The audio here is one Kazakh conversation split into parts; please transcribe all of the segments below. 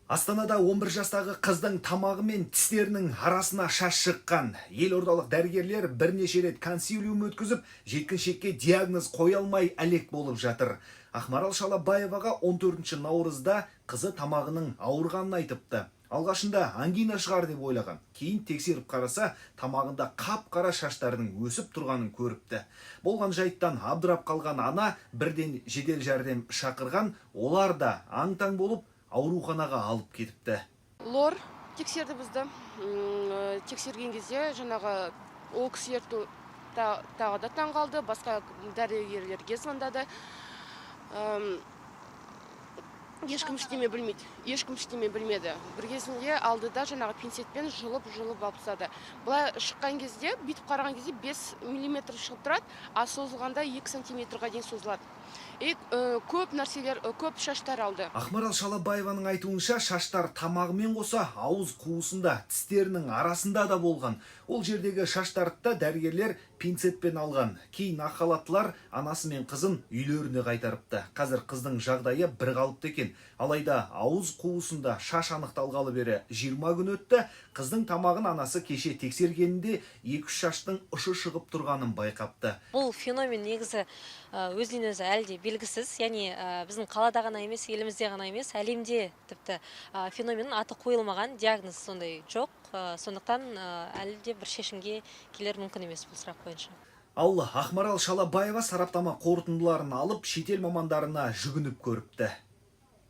Астанада 11 жастағы қыздың тамағы мен тістерінің арасына шаш шыққан. Елордалық дәрігерлер бірнеше рет консилиум өткізіп, жеткіншекке диагноз қоя алмай әлек болып жатыр. Ақмарал Шалабаеваға 14 наурызда қызы тамағының ауырғанын айтыпты. Алғашында ангина шығар деп ойлаған. Кейін тексеріп қараса, тамағында қап-қара шаштардың өсіп тұрғанын көріпті. Болған жайттан абдырап қалған ана бірден жедел жәрдем шақырған, олар да аң-таң болып, ауруханаға алып кетіпті. ЛОР тексерді бізді. Тексерген кезде жаңағы ол кісілер тағы да таң қалды, басқа дәрігерлерге звондады. Ешкім ештеме білмейді, ешкім ештеме білмеді. Бір кезінде алды да, жаңағы пинцетпен жұлып жұлып алып тастады. Былай шыққан кезде, бүйтіп қараған кезде 5 миллиметр шығып тұрады, а созылғанда 2 сантиметрға дейін созылады. И көп нәрселер, көп шаштар алды. Ақмарал Шалабаеваның айтуынша, шаштар тамағымен қоса ауыз қуысында, тістерінің арасында да болған. Ол жердегі шаштарды да дәрігерлер пинцетпен алған. Кейін ақ халаттылар анасы мен қызын үйлеріне қайтарыпты. Қазір қыздың жағдайы бір қалыпты екен. Алайда ауыз қуысында шаш анықталғалы бері 20 күн өтті. Қыздың тамағын анасы кеше тексергенінде екі-үш шаштың ұшы шығып тұрғанын байқапты. Бұл феномен негізі өзінен өзі әлі де белгісіз, яғни біздің қалада ғана емес, елімізде ғана емес, әлемде тіпті феноменнің аты қойылмаған, диагноз сондай жоқ. Сондықтан әлі де бір шешімге келер мүмкін емес бұл сұрақ бойынша. Ал Ақмарал Шалабаева сараптама қорытындыларын алып, шетел мамандарына жүгініп көріпті.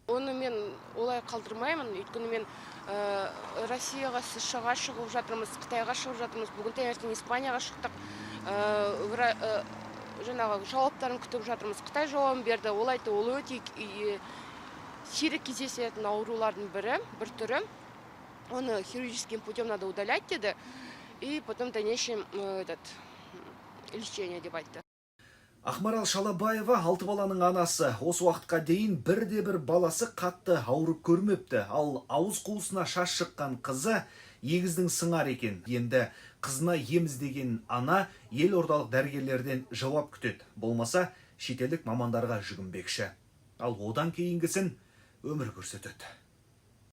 Оны мен олай қалдырмаймын, өйткені мен Россияға, США ға шығып жатырмыз, Қытайға шығып жатырмыз. Бүгін таңертең Испанияға шықтық. Жаңағы жауаптарын күтіп жатырмыз. Қытай жауабын берді, ол айтты, ол өте сирек кездесетін аурулардың бірі, бір түрі, оны хирургическим путем надо удалять деді, и потом в дальнейшем этот лечение деп айтты. Ақмарал Шалабаева алты баланың анасы. Осы уақытқа дейін бірде бір баласы қатты ауырып көрмепті. Ал ауыз қуысына шаш шыққан қызы егіздің сыңары екен. Енді қызына ем іздеген ана елордалық дәрігерлерден жауап күтеді. Болмаса, шетелдік мамандарға жүгінбекші. Ал одан кейінгісін өмір көрсетеді.